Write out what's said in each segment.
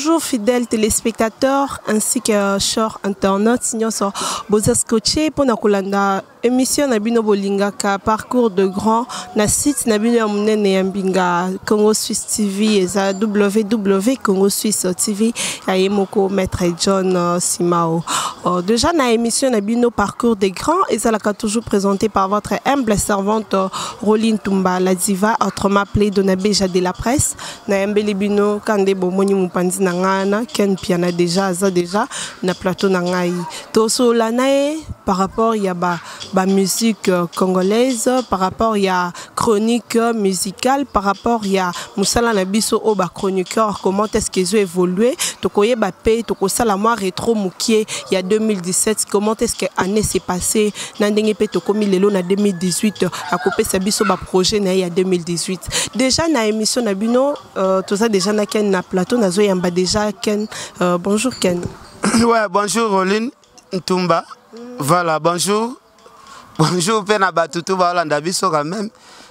Bonjour fidèles téléspectateurs ainsi que chers internautes nyonso boza scotché mpona kolanda émission na bino bolingaka parcours de grand na site na bino ya monene ya mbinga Congo Suisse TV, eza www Congo Suisse TV ya ye moko maître John Simao. Déjà na émission na bino parcours de grand ezalaka toujours présenté par votre humble servante Roline Tumba la diva, autrement appelée Donabeja de la presse. Nayambeli bino kande bomoni mopanzi na ngai na Ken Piana, déjà aza déjà na plateau na ngai. Tosolola na ye par rapport ya ba musique congolaise, par rapport ya chronique musicale, par rapport ya mosala na biso oyo ba chroniqueur, comment est-ce que ezo évoluer. Tokoyeba mpe tokosala mwa rétro mokie ya 2017, comment est-ce que année s'est passée na ndenge mpe tokomi lelo na 2018. Akopesa biso ba projet na ye ya 2018. Déjà na émission na bino, toza déjà na Ken na plateau, nazoyamba déjà Ken. Bonjour Ken. Ouais, bonjour Roline Ntumba. Voilà, bonjour. Bonjour mpe na bato tu baolanda biso quand même.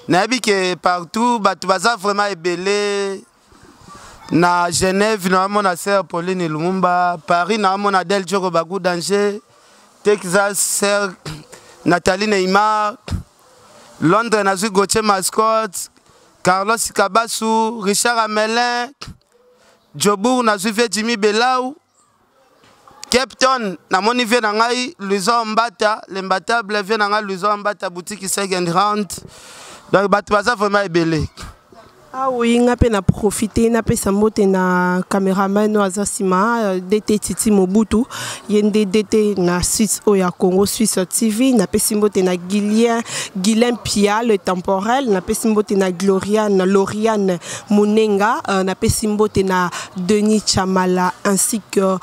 Nayebi ke partout bato baza vraiment ebele. Na Genève naomona sœur Pauline Lumumba, Paris naomona Del Djoko Bagou Danger, Texas sœur Nathalie Neymar, Londres nazwi Gauthier Mascotte, Carlos Kabasu, Richard Amelin, Jobourg nazwi vie Jimmy Belau, Cape Town namoni vie na ngai Luison Mbata, l'imbattable vie na ngai Luison Mbata, boutique second round. Donc bato baza vraiment ebele. Ah oui, nga mpe na profite napesa mbote na cameraman oyo aza nsima, DT Titi Mobutu, ye nde DT na Suisse oyo ya Congo Suisse TV. Napesi mbote na Guilien, Guilain Pia le temporel, napesi mbote na Gloriane Loriane Munenga, napesi mbote na Denis Chamala ainsi que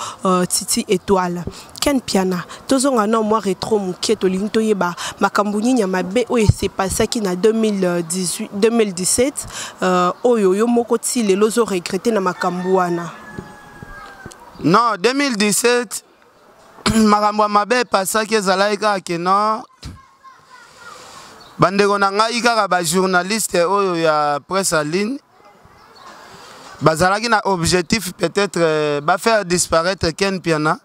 Titi Étoile. Ken Piana, tozonga na mwa rétro mokie, tolingi toyeba makambo nini ya mabe oyo esepasaki na 2018, 2017, oyo yo moko ti lelo ozoregretter na makambo wana. Non, 2017 makambo ya mabe epasaki ezalaki kaka ke non, bandeko na ngai kaka bajournaliste oyo ya presse en ligne bazalaki na objectif peut-être bafaire disparaître Ken Piana.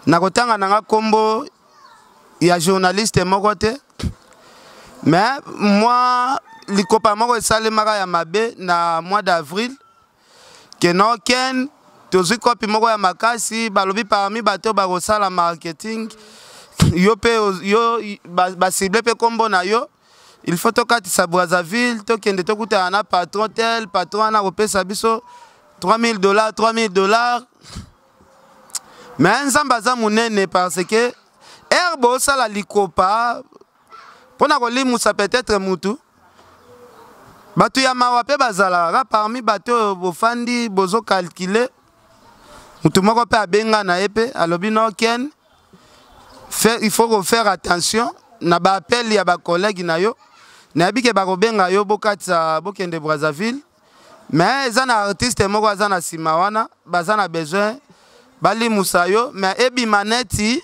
Nakotanga na nga nkombo ya journaliste moko te, mais moi likopa moko esalemaka ya mabe na mois d'avril ke non, Ken tozwi kopi moko ya makasi, balobi parmi bato bakosala marketing yo mpe yo bacibler mpe nkombo na yo, il faut tokatisa Brazzaville, tokende tokutana na patron tel, patron wana akopesa biso 3000 dollars, 3000 dollars. Mais Nzambe aza monene, parce que ere bosala likopa mpona kolimusa peut-être mutu, bato ya mawa mpe bazalaka kaka parmi bato oyo bofandi bozocalculer. Mutu moko mpe abenga na ye mpe alobi: "No Ken, il faut kofaire attention na baappel ya bacollègue na yo. Nayebi ke bakobenga yo bokatisa bokende Brazzaville, mais eza na artiste moko aza na nsima wana, baza na besoin balimusa yo, mais ebima neti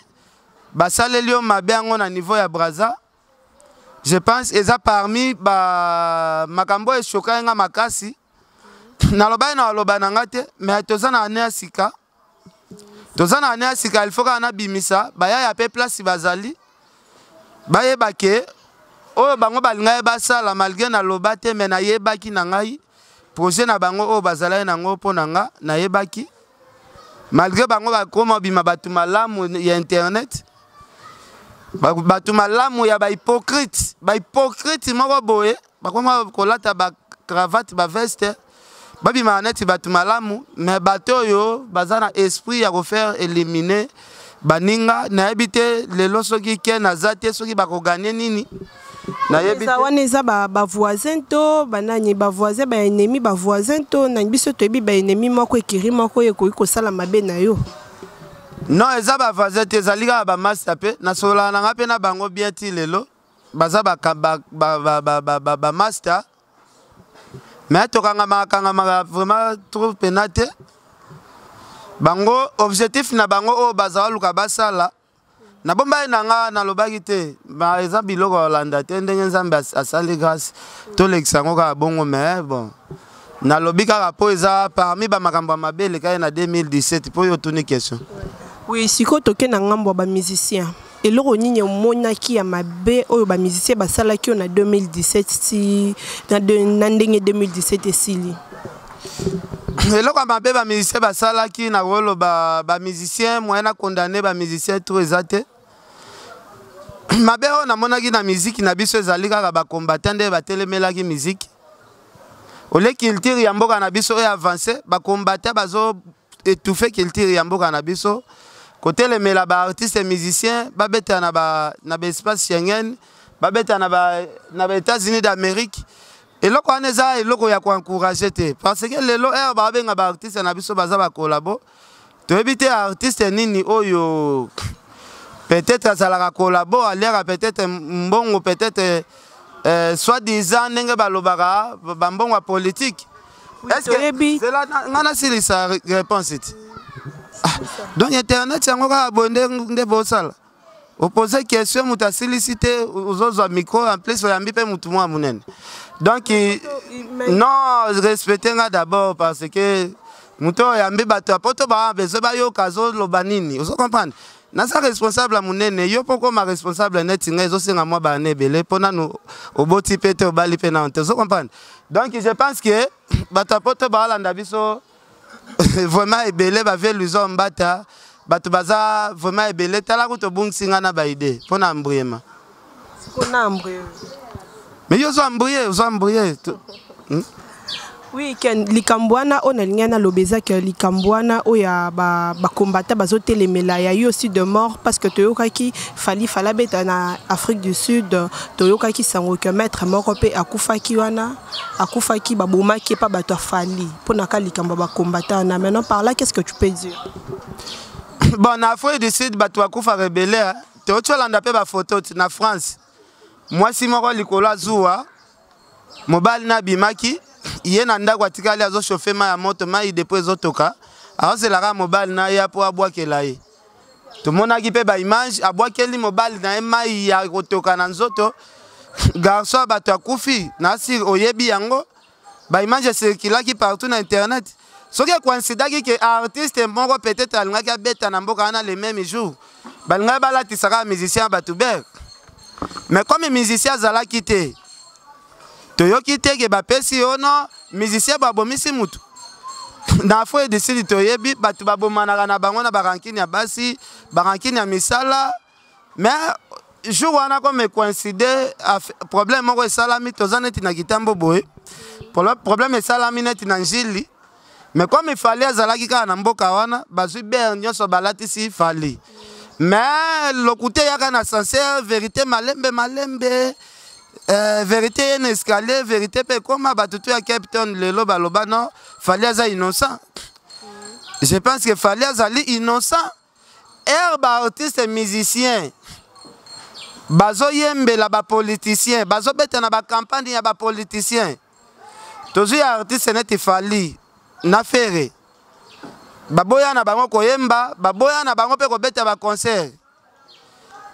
basaleli yo mabe yango na niveau ya Braza." Je pense eza parmi ba makambo oyo eshoka nga makasi. Nalobaki na aloba na nga te, mais toza na ane ya sika, toza na ane ya sika, il faut kaka nabimisa bayaya mpe place bazali, bayeba ke oyo bango balingaki basala, malgré naloba te, mais nayebaki na ngai projet na bango oyo bazalaki nango mpo na nga. Nayebaki malgré bango bakoma bima bato malamu ya internet, bato malamu ya bahypocrite, bahypocrite moko boye bakoma kolata bacravate, baveste, babimaka neti bato malamu, mais bato oyo baza na esprit ya kofaire éliminer baninga. Nayebi te lelo soki Ken aza te, soki bakogagner nini, nayebi. Eza wana eza bavoisin to banani, bavoisin, baennemi, bavoisin to nani? Biso toyebi baennemi moko ekiri moko oyo ekoki kosala mabe na yo. Non, eza bavoisin te, ezali kaka bamaster mpe nasololaka na nga mpe na bango bien ti lelo. Baza bamaster, mais tokangamaka kangamaka vraiment trop pena te. Bango objectif na bango oyo bazala luka basala, nabombai na nga, nalobaki te, eza biloko ya kolanda te. Ndenge Nzambe asali grâce, tolekisa yango kaka bongo. Mais bon, Nalobi kaka mpo eza parmi bamakambo ya mabe elekaki na 2017 mpo oyo otuni question. Oui, sikoyo toke na ngambo ya bamusicien. Eloko nini omonaki ya mabe oyo bamusicien basalaki yo na 2017 ti na ndenge 2017 esili? Eloko ya mabe bamusicien basalaki, nakoloba bamusicien moyen na condamne bamusicien trop eza te. Mabe oyo namonaki na miziki na biso ezali kaka bacombattant nde batelemelaki miziki. Ole culture ya mboka na biso oyo avance, bacombattant bazo étouffer culture ya mboka na biso, kotelemela baartiste musicien babeta na ba na baespace Schengen, babeta na ba États-Unis d'Amérique. Eloko wana eza eloko ya koencourage te, parce que lelo ere babenga baartiste na biso baza bakolabo. Toyebi te artiste nini oyo peut-être azalaka kolabo, aliaka peut-être mbongo, peut-être soit disant ndenge balobaka bambongo ya politique. Est-ce que nga nasilisa réponse ti? Ah, donc internet yango kaka boye nde bosala opose question, moto asilisi te, ozozwa micro, en plus oyambi mpe motu mwa monene. Donc non, respecte nga d'abord, parce que moto oyo oyambi, bato ya poto baa besoin bayoka azoloba nini, ozo comprendre. Naza responsable ya monene. Yo mpo koma responsable neti ngai, ezosenga mwa bana ebele mpo nanu oboti mpe te, obali mpe nano te, ozo comprendre. Donc je pense que bato ya poto baalanda biso vraiment ebele. Bavie Luison Mbata, bato baza vraiment ebele. Tala kutu obungisi ngai na baide mpo na embrouillement. Sikoyo embrouille. Mais yo ozo embrouille, ozo embrouille. Oui, Ken, likambo wana oyo nalingi naloba eza ke likambo wana oyo ya bacombattant bazotelemela ya yo aussi de mort, parce que toyokaki Fally Fally abeta na Afrique du Sud, toyokaki sango ke maître moko mpe akufaki wana, akufaki, babomaki epa bato ya Fally mpona ka likambo ya bacombattant wana. Maintenant, par là, qu'est ce que tu peux dire? Bon, na Afrique du Sud bato bakufaka ebele. Toyoti olanda mpe bafoto ti na France, mwasi moko likolo azuwa mobali na abimaki ye na ndako, atikali azochauffe mai ya moto, mai depo ezotoka, aozelaka mobali na ye mpo abwakela ye. Tomonaki mpe baimage, abwakeli mobali na ye mai ya kotoka na nzoto. Garçon ya bato akufi na sire, oyebi yango, baimage ecirculaki partout na internet. Soki ekoincidaki ke artiste moko peut-être alingaki abeta na mboka wana le même jour, balingaki balatisaka musicien ya bato ber. Mais comme musicien azalaki te, toyoki te ke bapesi yo no musicien babomisi mutu na Afrique du Sud. Toyebi bato babomanaka na bango na barankine ya basi, barankine ya misala. Mais jour wana, comme ecoïncide problème moko esalami, toza neti na kitambo boye, problème esalami neti na Njili. Mais comme Fally azalaki kaka na mboka wana, bazwi bere nyonso balatisi Fally. Mais lokuta eyaka na sincère, vérité malembe malembe, vérité ye na escalier, vérité mpe ekóma. Bato to ya Cape Town lelo baloba non, Fally aza innocent. Je pense que Fally azali innocent. Ere baartiste musicien bazoyembela bapoliticien, bazobeta na bacampagne ya bapoliticien, tozwi artiste neti Fally na Ferre, baboya na bango koyemba, baboya na bango mpe kobeta baconcert.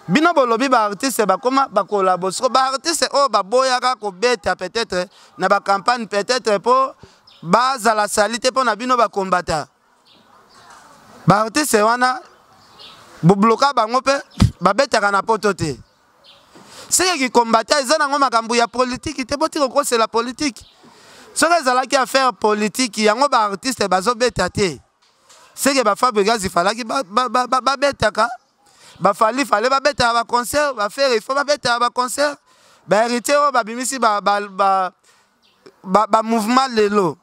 Bino bolobi baartiste bakoma bakolabo. Siko baartiste oyo baboyaka kobeta peut-être na bacampagne, peut-être mpo bazala sali te mpo na bino bakombata, baartiste wana bobloka bango mpe babetaka na poto te. Seke kikombata eza nango makambo ya politiki te. Boti kokosela politiki. Soki ezalaki affaire politiki yango baartiste bazobeta te, seke baFabregas ifalaki babetaka, baFally fallait babetaka baconcert, baFerre il faut babetaka baconcert, bahéritier oyo babimisi bamouvement lelo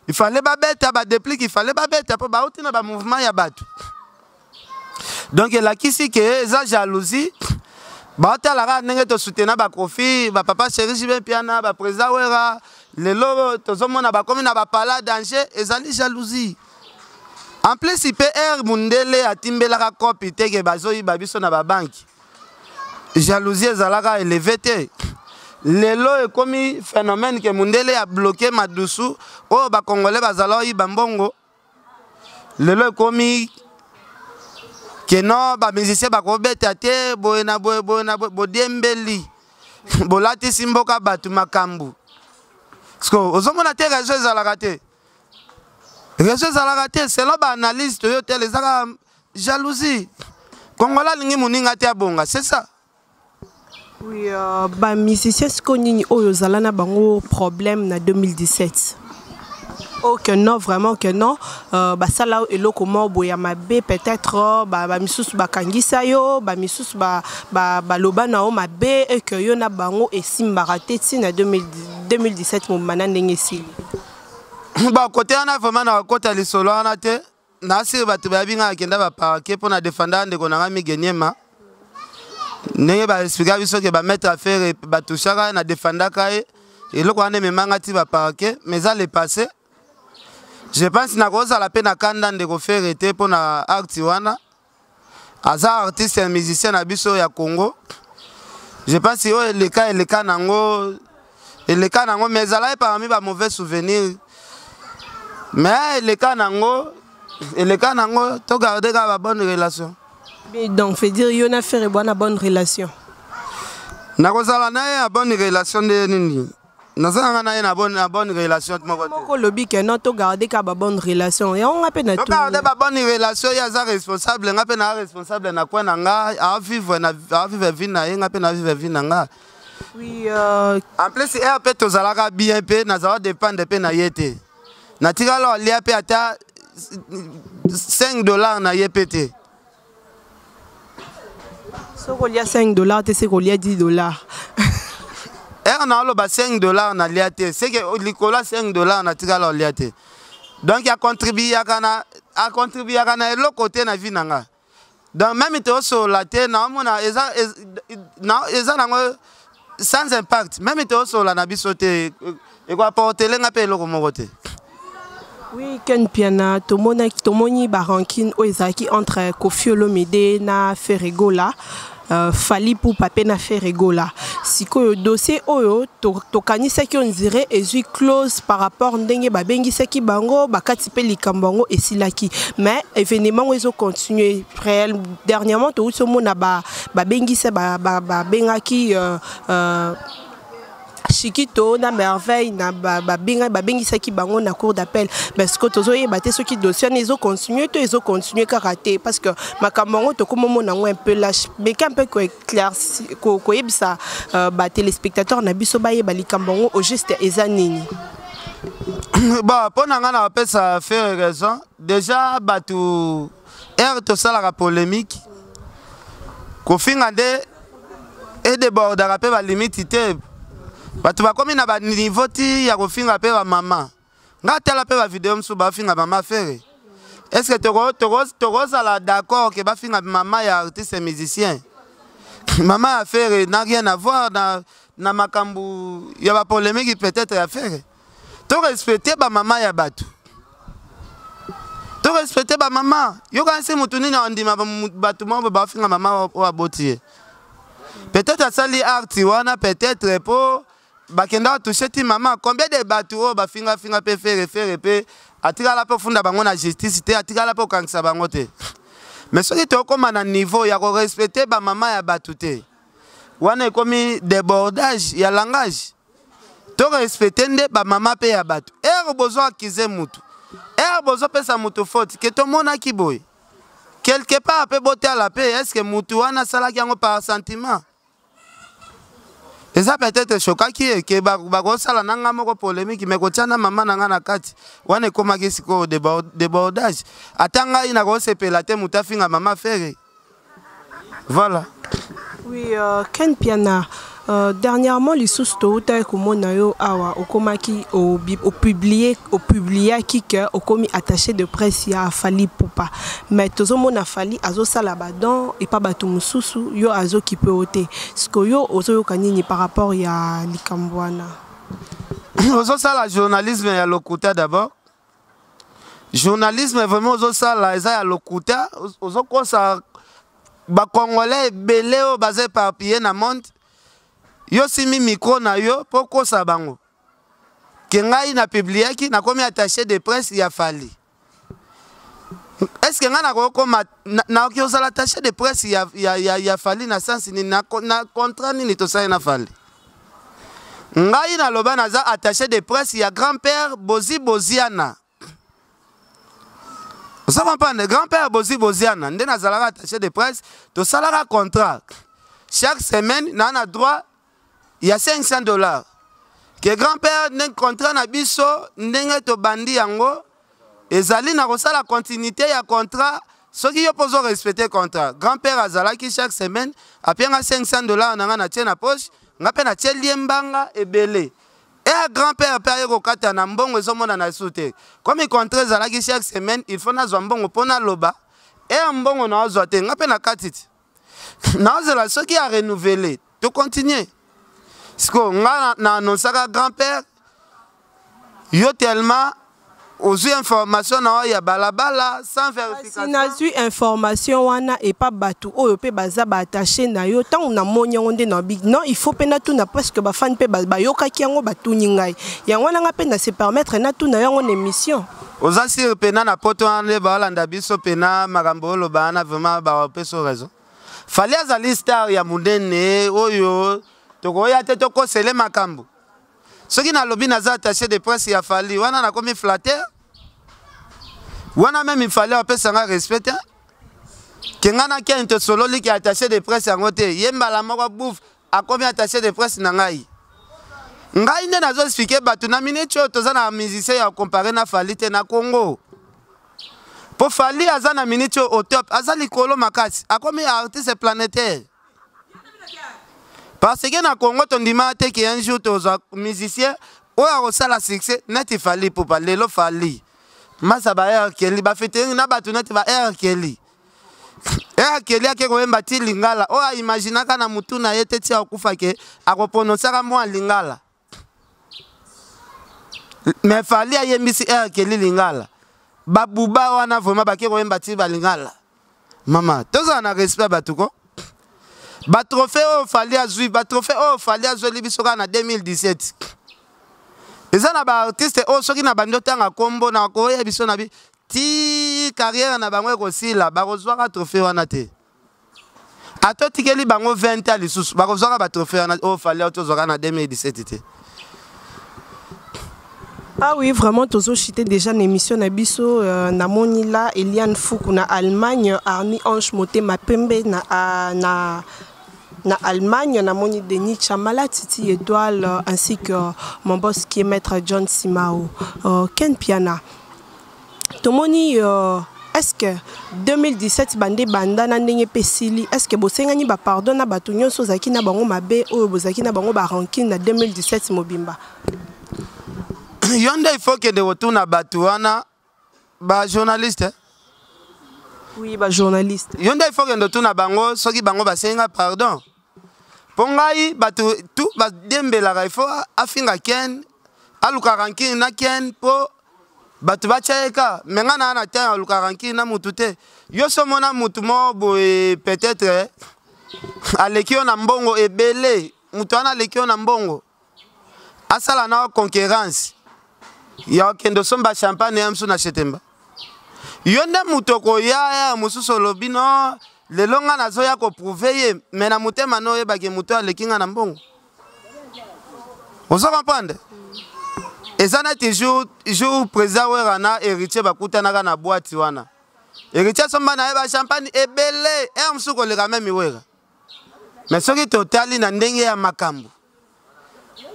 il fallait babeta, baDeplick il fallait babeta mpo bauti na bamouvement ya bato. Donc elakisi ke eza jalousie. Baotala kaka ndenge tosutena baKoffi, bapapa chéri JB Mpiana, baprésident Wera. Lelo tozomona bakomi na bapala danger, ezali jalousie. En plus ipr mundele atimbelaka kopi te ke bazoyiba biso na babanki, jalousie ezalaka élevé te. Lelo ekomi phénomène ke mundele abloke madusu oyo bakongolais bazala oyiba mbongo. Lelo ekomi ke non, bamusicien bakobeta te, boye na boye, boye na boye. Bodiembeli, bolatisi mboka bato makambo. Parce que ozomona te, réseau ezalaka te, réseau ezalaka te. Selon baanalyse toyo tele, ezaka jalousie. Congolais alingi moninga te abonga, c'est ça. Oui, bamusicien sikoyo nini oyo ozala na bango problème na 2017? Oh que non, vraiment que non. Basala eloko moko boye ya mabe, peut-être bamisusu bakangisa yo, bamisusu baloba na yo mabe e que yo na bango esimbaka te ntina 2017 mobima na ndenge esili. Bon, kote wana vraiment na kokota lisolo wana te. Nasiri bato bayebi ngai, akenda baparquet mpo na defanda ndeko na ngai Migeniema, ndenge baexplika biso ke bamaître affaire batushaka ye, na defandaka ye. Eloko wana ememanga ti baparquet, mais eza le passé. Je pense nakozala mpe na kanda ndeko Ferre te mpo na acte wana. Aza artiste ya musicien na biso ya Congo. Je pense oyo eleka, eleka nango, eleka nango, mais ezalaki parmi bamauvais souvenir, mais eleka nango, eleka nango. Togarde kaka babonne relation. Donc veut dire yo na Ferre bwana bonne relation? Nakozala na ye ya bonne relation nde nini? Nazalanga na ye na bonne relation moko te. Moko olobi ke non, togarde kaka babonne relation, yango nga mpe na Togarde babonne relation. Ye aza responsable, nga mpe naa responsable na coin na nga. Avivre vie na ye, nga mpe na vivre vie na nga. Oui. En plus ere mpe tozalaka bien, mpe nazala dépendre mpe na ye te. Natikala alia mpe ata 5 $ na ye mpe te. Soki olia 5 $ te, se kolia 10 $. Ere na oloba 5 $ nalia te, seke likolo ya 5 $ natikala olia te. Donc acontribuaka na eloko te na vie na nga. Donc même toosolola te, naomona eza nango sans impact. Même toosolola na biso te, ekoapportele nga mpe eloko moko te. Oui, Ken Piana, tomoni barancune oyo ezalaki entre Koffi Olomide na Ferre Gola, Fally Ipupa mpe na Ferre Gola. Sikoyo dossier oyo tokanisaki on dirait ezwi close par rapport ndenge babengisaki bango, bakati mpe likambo yango esilaki, mais événement yango ezocontinue réel. Dernièrement touti omona babengisa, babengaki Chikito na Merveille na babengisaki bango na cour d'appel. Parce que tozoyeba te soki dossier wana ezocontinue to ezocontinue kaka te, parce que makambo yango tokomomona yango un peu lâche. Meka mpe koyebisa batéléspectateur na biso bayeba likambo yango au juste eza nini. Bon, mpo na ngai na bapesa Ferre raison. Déjà bato ere tosalaka polémique, kofinga nde edébordaka mpe balimite te. Bato bakomi na baniveau ti ya kofinga mpe bamama. Nga tala mpe bavideo mosusu, bafinga mama Ferre. Est ce que tokozala d'accord ke bafinga mama ya artiste musicien? Mama ya Ferre n'a rien à voir na makambo ya bapolémique peut-être ya Ferre. Torespecte bamama ya bato, torespecte bamama. Yokanisi motu nini andima bato moko bafinga mama oyo aboti ye? Peut-être asali acte wana peut-être mpo bakenda batouche ti mama. Combien de bato oyo bafingafinga mpe Ferre? Ferre mpe atikala mpe ofunda bango na justice te, atikala mpe okangisa bango te. Mais soki tokóma na niveau ya korespecte bamama ya bato te, wana ekomi débordage ya langage. Torespecte nde bamama mpe ya bato. Ere bozo akize mutu, ere bozopesa mutu faute ke tomonaki boye quelque part, mpe botala mpe est-ce mutu wana asalaki yango par sentiment? Eza peut-être shokaki ye ke bakosala na nga moko polémique, mais kotia na mama na nga na kati wana ekomaki sikoyo débordage. Ata ngai nakosepela te moto afinga mama Ferre. Voilà. Oui, Ken Piana, dernièrement lisusu toutaki komona yo awa, okomaki opublie, opubliaki ke okomi attaché de presse ya Fally Ipupa, mais tozomona Fally azosala badon epa bato mosusu, yo azokipe yo te. Sikoyo ozoyoka nini par rapport ya likambo wana? Ozosala journalisme ya lokuta. D'abord journalisme vraiment ozosala eza ya lokuta. Ozokosa bacongolais ebele oyo baza éparpillé na monde. Yo simi micro na yo mpo kosa bango ke ngai napubliaki nakomi attaché de presse ya Fally. Est ce que ngai nakokoma, nakoki kozala attaché de presse ya Fally na sens nini? Na contrat nini tosali na Fally? Ngai naloba naza attaché de presse ya grand père Bozi Boziana. Oza comprendre? Grand père Bozi Boziana nde nazalaka attaché de presse, tosalaka contrat. Chaque semaine na na droit ya 500 $. Ke grand père, ndenge contrat na biso, ndenge tobandi yango, ezali na kosala continuité ya contrat soki yo mpo ozorespecte contrat. Grand père azalaki chaque semaine apianga 500 $ na nga, natie na poche, nga mpe natie liembanga ebele. E grand père mpe aye kokata na mbongo, ezomonana lisusu te. Comme contrat ezalaki chaque semaine, il faut nazwa mbongo mpo naloba. E mbongo naozwa te, nga mpe na kati ti naozela soki arenouveler, tocontinue. Siko nga na annonçaka grand père. Yo tellement ozwi information na oyo ya balabala sans vérification. Nazwi information wana epa bato oyo mpe baza baattaché na yo. Ntango namoni yango nde nabi non, il faut mpe natuna, parce que bafani mpe bayokaki yango, batuni ngai yango wana. Nga mpe na se permettre natuna yango na émission. Oza sûr mpena na poto wana nde baolanda biso mpena makambo oloba wana, vraiment bapesa raison. Fally azali star ya monene oyo tokoya te tokosele makambo. Soki nalobi naza attaché de presse ya Fally wana, nakomi flatteur wana. Même Fally apesanga respect te ke ngai nakende tosololi ke attaché de presse yango te. Ye mbala moko bouf, akomi attaché de presse na ngai. Ngai nde nazoexpliquer bato na minute oyo, toza na musicien ya comparer na Fally te na Congo, mpo Fally aza na minute oyo au top, aza likolo makasi, akomi artiste planétaire. Parce que na Congo tondima te ke un jour tozwa musicien oyo akosala succès neti Fally Ipupa. Lelo Fally masa ba R. Kelly, bafeaturing na bato neti ba R. Kelly. R. Kelly ake koyemba ti lingala oyo aimaginaka na mutu na ye te ti akufa ke akoprononçaka mwa lingala. Mais Fally ayembisi R. Kelly lingala. Babuba wana vraiment bake koyemba ti balingala. Mama, tozala na respect ya bato ko. Batrophée oyo Fally azwi, batrophée oyo Fally azweli biso kaka na 2017, eza na baartiste oyo soki na bandi otanga nkombo na koya biso na bi ti carrière na bango ekosila, bakozwaka trophée wana te. Ata otikeli bango 20 ans lisusu, bakozwaka batrophée wana oyo Fally oyo tozwaka na 2017 te. Ah oui, vraiment, tozochuter déjà une émission na biso. Namoni la Eliane Foukou na Allemagne, Arni Ange Motema Pembe na Allemagne, namoni Denis Chamala, Titi Étoile, ainsi que mon boss qui est maître John Simao. Ken Piana. Tomoni, est-ce que 2017 bande banda na ndenge mpe esili, est ce que bosengani bapardon na bato nyonso ozalaki na bango mabe, oyo bozalaki na bango barancune na 2017 mobimba? Yo nde il faut kende kotuna bato wana, bajournaliste. Oui, bajournaliste. Yo nde il faut kende kotuna bango soki bango basenga pardon. Mpo ngai, bato tu badembelaka, il faut afinga Ken, aluka rancune na Ken mpo bato batya ye ka. Me ngai naa na temps aluka rancune na mutu te. Yo so omona mutu moko boye, peut-être aleki yo na mbongo ebele, mutu wana aleki yo na mbongo, asala na concurrence ya okende osomba champagne ya mosusu na Chetemba, yo nde moto okoya ya mosusu olobi: "No, lelo nga nazoya koprouver ye." Me na motema no oyebaki moto aleki nga na mbongo. Ozo comprendre? Eza neti jour président Wera na Héritier bakutanaka na boîte wana, Héritier asomba na ye bachampagne ebele, ere mosusu koleka même Wera. Mais soki totali na ndenge ya makambo,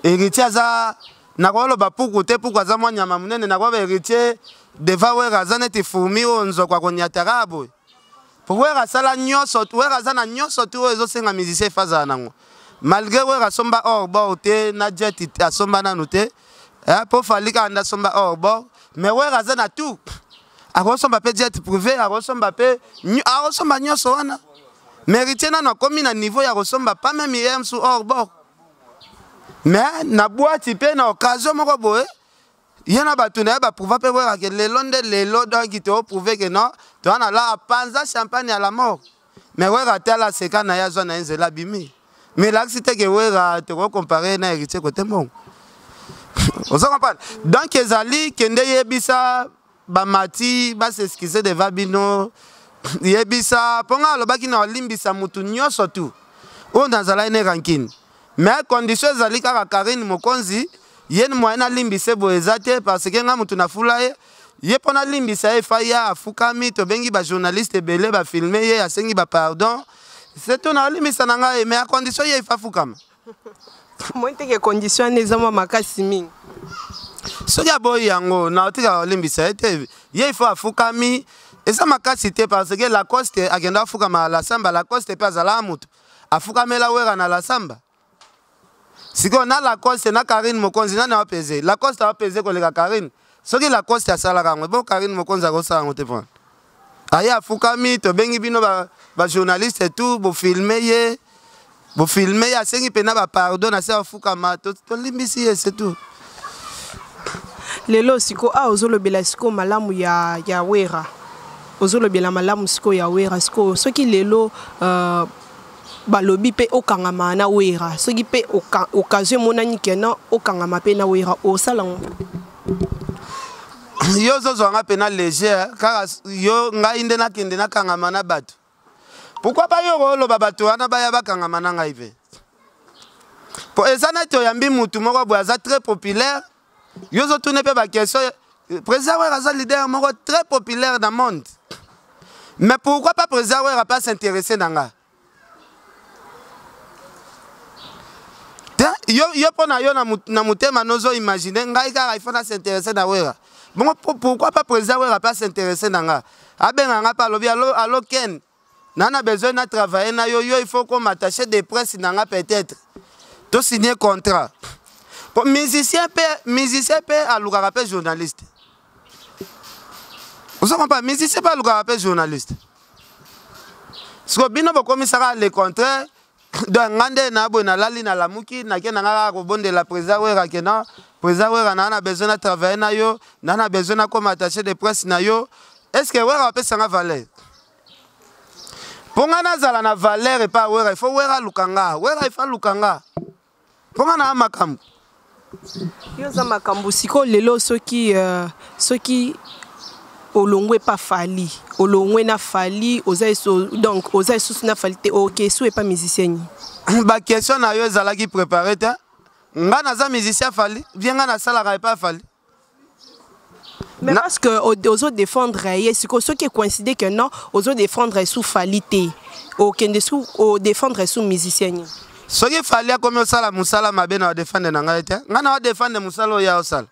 Héritier aza, nakoloba puku te, puku aza mwa nyama monene. Nakoloba Héritier devant Wera aza neti fourmi oyo nzoko akonyataka boye, po Wera asala nyonso, Wera aza na nyonso tu oyo ezosenga musicien efa azala nango. Malgré Wera asomba hors bord te, na jet asomba nanu te, mpo Fally kaka nde asomba hors bord. Mais Wera aza na tout, akosomba mpe jet privé, akosomba mpe, akosomba nyonso wana. Mais Héritier nano akomi na niveau ya kosomba pas même ye su hors bord. Mais na boîte mpe na occasion moko boye, ye na bato na ye baprouva mpe boyaka lelo nde lelo. Donc toprouve ke non, toza na la apanza champagne ya la mort. Mais Wera atala, aseka na ye, azwa na ye nzela, abimi. Mais elakisi te ke Wera tokocomparer na Héritier kote mbongo. Ozo comprendre? Donc ezali kende yebisa bamati bas'excuser devant bino. Yebisa mpo ngai alobaki na olimbisa mutu nyonso tu oyo nazalaki ne rancune. Mais condition ezali kaka Karine Mokonzi ye moyen nalimbisa boye eza te, parce que nga mutu nafula ye, ye mpo nalimbisa ye fa ya afukami, tobengi bajournaliste ebele bafilme ye, asengi bapardon, c'est tout, nalimbisa na ngai, mais à condition ye ifa afukama. Moi teke condition wana eza mwa makasi mingi. Soki aboyi yango, naotika kolimbisa ye te. Ye ifo afukami, eza makasi te, parce que Lacoste akenda afukama la samba. Lacoste mpe azalaka motu afukamela Wera na la samba. Sikoyo na Lacoste na Karine Mokonzi, nani aopese? Lacoste aopese koleka Karine. Soki Lacoste asalaka yango, bo Karine Mokonzi akosala yango te? Mpona aye afukami, tobengi bino bajournaliste ba tout, bofilme ye, bofilme ye, asengi mpena bapardon na se afukama, tolimbisi ye, c'est tout. Lelo siko awa ozolobela sikoyo malamu ya Wera, ozolobela malamu sikoyo ya Wera. Sikoyo soki lelo balobi mpe okangama na Wera, soki mpe occasion emonani kena okangama mpe na Wera, osala ngo? Yo ozozwanga mpena léger kaka yo. Ngai nde nakende nakangama na bato? Pourquoi pas yo oloba bato wana baya bakangama na ngai mpe? Po eza neti oyambi mutu moko boye aza très populaire, yo ozotuna mpe baquestion. Président Wera aza leader moko très populaire dans monde, mais pourquoi pas président Wera pas s'intéresser na nga te? Yo mpo na yo na motema nozo imagine ngai kaka il faut na s'intéresser na Wera. Bongo pourquoi pas président Wera pas s'intéresser na nga, abenga nga mpe alobi: "Allo, allo Ken, na besoin na travailler na yo, yo il faut comme attaché de presse na nga, peut-être to signer contrat." Po musicien mpe, musicien mpe alukaka mpe journaliste, ozo comprendre? Musicien mpe alukaka mpe journaliste. Siko bino bokomisaka le contraire. Donc nga nde na boye nalali, nalamuki, nake na nga kaka kobondela président Wera ke non, président Wera, naa na besoin na travailler na yo, naa na besoin nakoma attaché de presse na yo. Est ce que Wera apesanga valeur? Mpo nga nazala na valeur epa Wera, il faut Wera aluka nga. Wera il faut aluka nga, mpo nga naa makambo. Yo oza makambo. Sikoyo lelo soki olongwe epa Fally, olongwe na Fally, oza donc oza lisusu na Fally te, oke esu epa musicien ni? Baquestion na yo ezalaki préparé te. Nga naza musicien Fally? Vie nga nasalaka epa Fally? Mais parce que ozodéfendre ye, sikoyo soki ecoïncide que non, ozodéfendre su Fally te, okende su odéfendre su musicien ni? Soki Fally akomi osala mosala mabe, na odéfendre na ngai te. Ngai na odéfendre mosala oyo ya osala.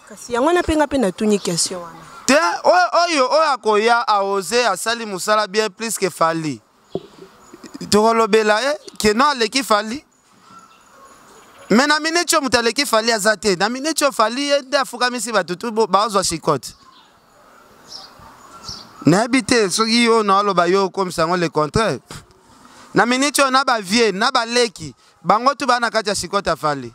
Kasi yango wana mpe nga mpe natuni question wana. Te, oyo akoya aose asali mosala bien plus que Fally, tokolobela ye ke non, aleki Fally. Mais na miniti oyo moto aleki Fally aza te. Na miniti oyo Fally ye nde afukamisi bato tu bazwa chicote. Nayebi te soki oyo naoloba yo okomisa yango le contraire. Na miniti oyo na bavie na baleki bango tu baa na kati ya chicote ya Fally.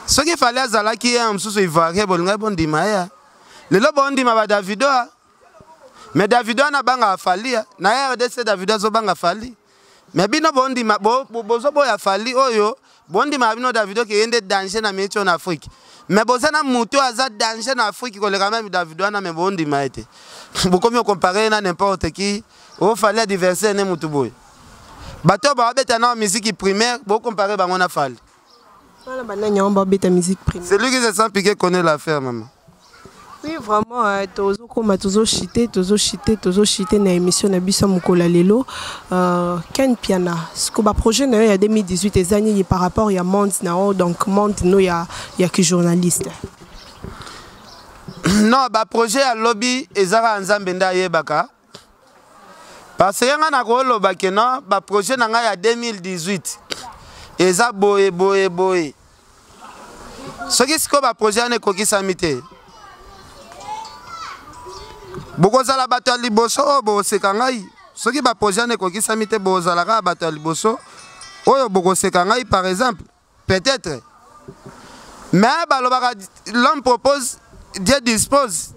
Soki Fally azalaki ye mosusu ivoirien, bolingaki bondima ye. Lelo bondima baDavido, mais Davido wana abangaka Fally na RDC. Davido azobanga Fally, mais bino bondima, bozoboya Fally. Oyo bondimaka bino Davido ke ye nde danger na miniti oyo na Afrique, mais boza na motu oyo aza danger na Afrique koleka même Davido wana, mais bondima ye te. Bokomi okompare ye na n'importe qui. Oyo Fally adversaire ne motu boye, bato oyo babeta na musique primaire, bokompare bango na Fally. Wana banani yango babeta musique primaire? Celui qui se sent piqué connaît l'affaire, maman. Oui, vraiment, tozokoma tozochite, tozochite, tozochite na émission na biso ya mokolo ya lelo. Ken Piana, siko baprojet na yo ya 2018 eza nini par rapport ya monde na yo, donc monde no ya ki journaliste? Non, baprojet ya lobi eza kaka Nzambe nde ayebaka, parce que ngai nakoloba ke non, baprojet na ngai ya 2018 eza boye boye boye. Soki sikoyo baprojet wana ekokisami te, bokozala bato ya liboso oyo bokoseka ngai. Soki baprojet wana ekokisami te, bozala kaka bato ya liboso oyo bokoseka ngai. Par exemple, peut-être, mais balobaka: "L'homme propose, Dieu dispose",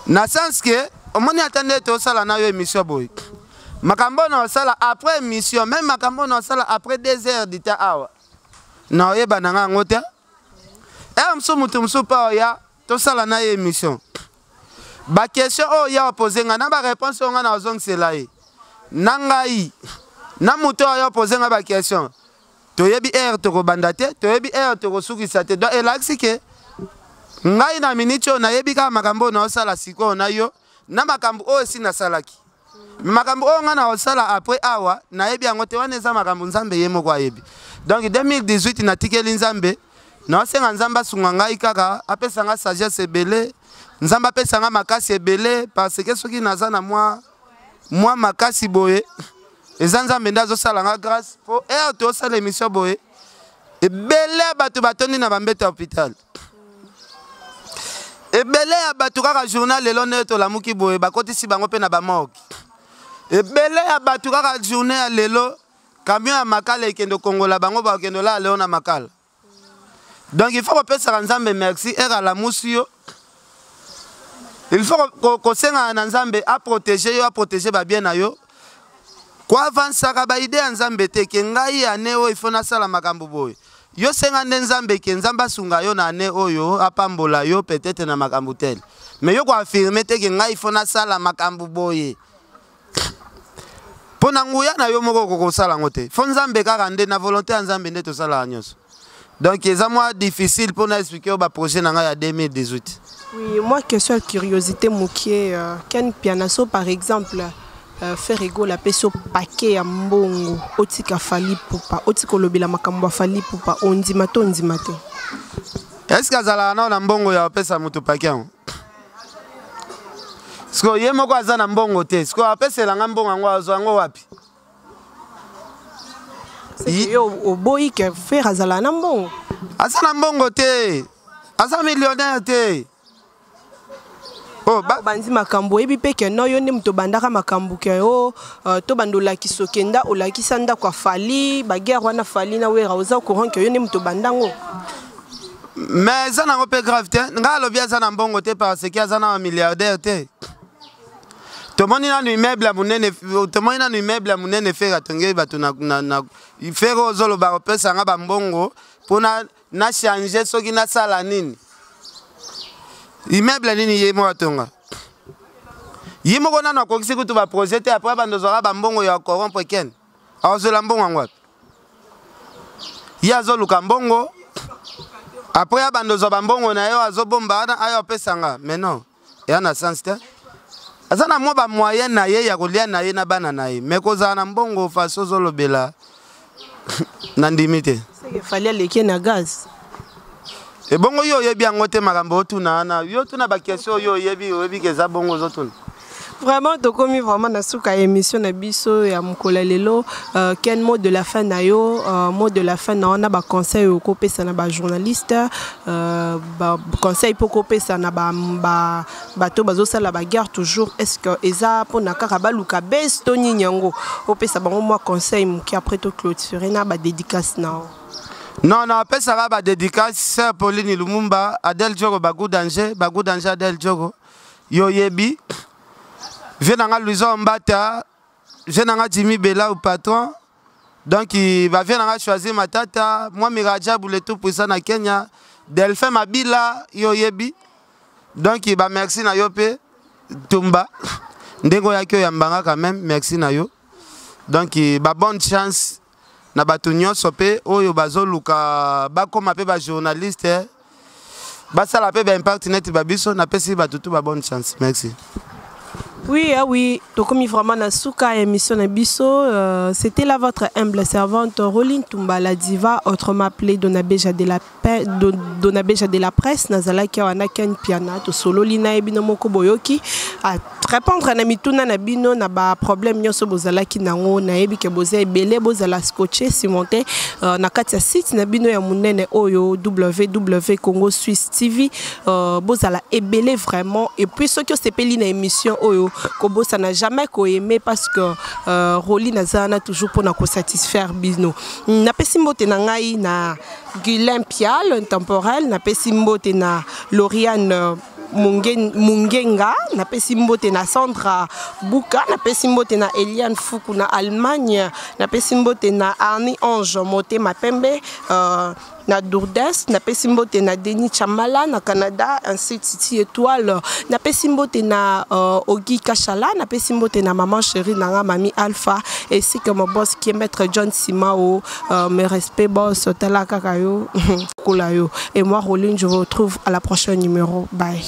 na sens ke omoni ata nde tosala na yo émission boye, makambo oyo na osala après émission, même makambo oyo na osala après 2 heures du temps awa, na oyeba na nga yango te. Ere mosusu motu mosusu mpe oya tosala na ye émission, baquestion oyo ya opose ngai na baréponse oyo ngai na ozongisela ye na ngai. Na moto oyo apoze nga baquestion, toyebi heure tokobanda te, toyebi heure tokosukisa te. Donc elakisi ke ngai na miniti oyo nayebi kaka makambo oyo naosala sikoyo na yo, na makambo oyo esi nasalaki. Makambo oyo ngai naosala après awa nayebi yango te, wana eza makambo Nzambe ye moko ayebi. Donc 2018 natikeli Nzambe, naosenga Nzambe asunga ngai kaka, apesa ngai sagesse ebele, Nzambe apesa ngai makasi ebele, parce que soki naza na mwa makasi boye, eza Nzambe nde azosala nga grâce. Po heure tosala émission boye, ebele ya bato batondi na bambeto ya hôpital, ebele ya bato kaka journal lelo nde tolamuki boye bakotisi bango mpe na bamorgue, ebele ya bato kaka journée ya lelo camion ya Makala ekende kongola bango, bakokende olala lelo na Makala. Donc il faut kopesaka Nzambe merci ere alamusi yo, il faut kosengana na Nzambe aprotéger yo, aprotéger babien na yo. Koavansaka baidée ya Nzambe te ke ngai ane oyo il faut nasala makambo boye. Yo senga nde Nzambe ke Nzambe asunga yo na ane oyo, apambola yo peut-être na makambo tel, mais yo koaffirmer te ke ngai il faut nasala makambo boye, mpo na nguya na yo moko okokosala yango te. Faut Nzambe kaka nde, na volonté ya Nzambe nde tosalaka nyonso. Donc eza mwa difficile mpo na expliquer oyo baprojet na ngai ya 2018. Oui, moi, question ya curiosité mokie, Ken Mpiana, so par exemple Ferre Gola apesi yo paquet ya mbongo, otika Fally Ipupa, otika olobela makambo ya Fally Ipupa, ondima to ondima te? Est ce que azalaka nao na mbongo ya kopesa moto paquet yango? Sikoyo ye moko aza na mbongo te, sikoyo apeselanga mbongo yango, azwa yango wapi? Yo oboyi ke Ferre azala na mbongo? Aza na mbongo te, aza millionnaire te. Oh, bandi makambo oyebi mpe ke no yo nde moto obandaka makambo ke o to banda olakisa, okenda olakisa ndako ya Fally, baguerre wana Fally na Wera, oza courant ke yo nde moto obandango? Mais eza nango mpe grave te. Ngai alobi aza na mbongo te parce que aza na bamilliardaire te. Tomoni nanu immeuble ya monene, tomoni nanu immeuble ya monene Ferre atongeli bato na Ferre. Ozoloba kopesa nga bambongo mpona na change, soki nasala nini? Immeuble nini ye moko atonga? Ye moko nanu akokisi kutu baprojet te, après bando ozwaka bambongo ya corrompre. Ken azwela mbongo yango wapi? Ye azoluka mbongo, après abanda ozwa bambongo na ye oyo azobomba wana, ayo apesanga. Mais non, eya na sens te. Aza na mwa bamoyen na ye ya kolia na ye na bana na ye, mais kozala na mbongo façon ozolobela, na ndimi te. Seke Fally aleki na gaz. Ebongo yo oyebi yango te? Makambo otuna wana, yo tuna baquestion oyo oyebi, oyebi ke eza bongo ozotuna. Vraiment, tokomi vraiment na suka ya émission na biso ya mokolo ya lelo. Quel mot de la fin na yo, mot de la fin na wana, baconseil okopesa na bajournaliste, baconseil mpo okopesa na bato bazosala baguerre toujours? Est ce que eza mpona kaka baluka base to nini yango? Opesa bango mwa conseil moke, après toclôture na badédicace na yo. Non, non, apesaka badédicace sœur Pauline Lumumba, Adel Djogo, Bagu Danger, Bagu Danger, Adel Djogo, yo yebi vie na nga, Luison Mbata, vie na nga Jimmy Bela ou patron. Donc bavie na nga Choisir Matata, mwa Mirajabu le tout puissant na Kenya, Delphin Mabila, yo yebi. Donc bamerci na yo mpe Tumba, ndenge oyaki oyambanga quand même, merci na yo. Donc babonne chance na bato nyonso mpe oyo bazoluka bakóma mpe bajournaliste, basala mpe baimpact neti babiso. Napesi bato tu babonne chance, merci. Oui, ah oui, tokomi vraiment na suka émission na biso. C'était là votre humble servante Roline Tumba, la diva, autrement appelée Donabeja de la paix, Donabeja de la presse, nazalaki awa na Ken Mpiana, tosololi na ye, bino moko boyoki à répondre na mituna na bino na ba problème nyonso bozalaki nango. Nayebi ke boza ebele, bozala scotché cimenté na kati ya site na bino ya monene oyo www Congo Suisse TV. Bozala ebele vraiment. Et puis soki osepeli na émission oyo, kobosana jamais koaimer, parce que Roli naza wana toujours mpona kosatisfaire bino. Napesi mbote na ngai na Guylain Pial intemporel, napesi mbote na Lauriane Mungenga, napesi mbote na Sandra Buka, napesi mbote na Eliane Fuku na Allemagne, napesi mbote na Arni Ange Motema Pembe. na Dourdes. Napesi mbote na Denis Chamala na Canada, ainsi Titi Étoile. Napesi mbote na Ogi Kashala, napesi mbote na maman chérie nanga Mami Alpha, ainsi que mon boss qui est maître John Simao. Mes respects boss, tala kaka yo, kola yo. Et moi Roline, je vous retrouve à la prochaine numéro. Bye.